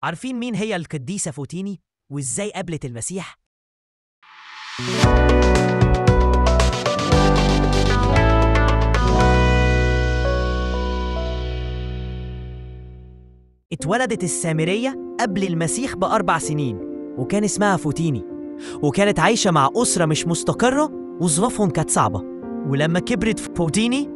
عارفين مين هي القديسة فوتيني وإزاي قابلت المسيح؟ اتولدت السامرية قبل المسيح ب4 سنين، وكان اسمها فوتيني، وكانت عايشة مع أسرة مش مستقرة وظروفهم كانت صعبة. ولما كبرت فوتيني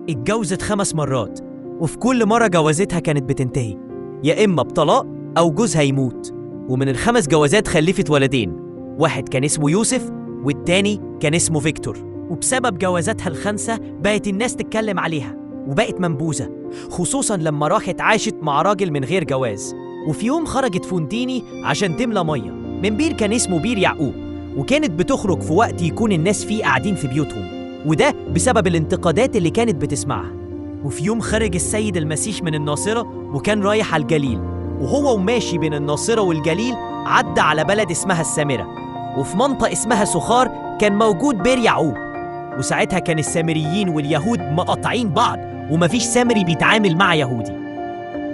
اتجوزت 5 مرات، وفي كل مرة جوازتها كانت بتنتهي يا إما بطلاق أو جوزها يموت. ومن ال5 جوازات خلفت ولدين، واحد كان اسمه يوسف والتاني كان اسمه فيكتور. وبسبب جوازاتها ال5 بقت الناس تتكلم عليها وبقت منبوذة، خصوصا لما راحت عاشت مع راجل من غير جواز. وفي يوم خرجت فوتيني عشان تملى مية من بير كان اسمه بير يعقوب، وكانت بتخرج في وقت يكون الناس فيه قاعدين في بيوتهم، وده بسبب الانتقادات اللي كانت بتسمعها. وفي يوم خرج السيد المسيح من الناصرة وكان رايح على الجليل، وهو وماشي بين الناصرة والجليل عدى على بلد اسمها السامرة، وفي منطقة اسمها سخار كان موجود بير يعقوب. وساعتها كان السامريين واليهود مقاطعين بعض ومفيش سامري بيتعامل مع يهودي.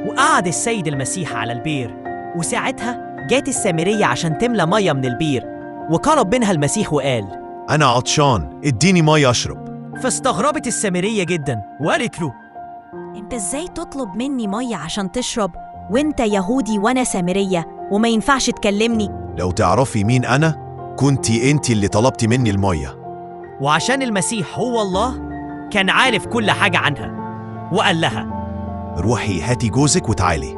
وقعد السيد المسيح على البير، وساعتها جات السامرية عشان تملى مية من البير، وقرب منها المسيح وقال: أنا عطشان، اديني مية أشرب. فاستغربت السامرية جدا وقالت له: انت ازاي تطلب مني مية عشان تشرب وانت يهودي وانا سامرية وما ينفعش تكلمني؟ لو تعرفي مين أنا كنتي انت اللي طلبتي مني المية. وعشان المسيح هو الله كان عارف كل حاجة عنها، وقال لها: روحي هاتي جوزك وتعالي.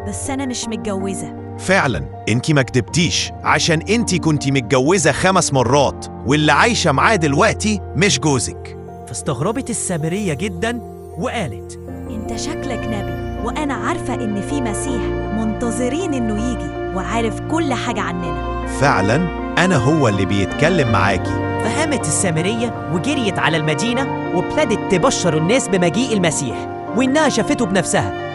بس أنا مش متجوزة. فعلا انتي ما كدبتيش، عشان انتي كنتي متجوزة 5 مرات واللي عايشة معاه دلوقتي مش جوزك. فاستغربت السامرية جدا وقالت: انت شكلك نبي، وأنا عارفة إن في مسيح منتظرين إنه يجي وعارف كل حاجة عننا. فعلا أنا هو اللي بيتكلم معاكي. فهمت السامرية وجريت على المدينة وابتدت تبشر الناس بمجيء المسيح وإنها شافته بنفسها.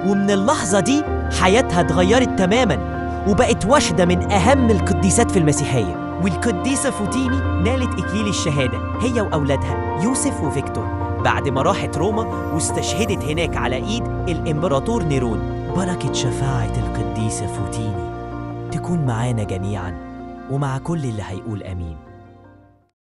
ومن اللحظة دي حياتها اتغيرت تماماً، وبقت واحدة من أهم القديسات في المسيحية. والقديسة فوتيني نالت إكليل الشهادة هي وأولادها يوسف وفيكتور بعد ما راحت روما واستشهدت هناك على إيد الإمبراطور نيرون. بركة شفاعة القديسة فوتيني تكون معانا جميعاً ومع كل اللي هيقول آمين.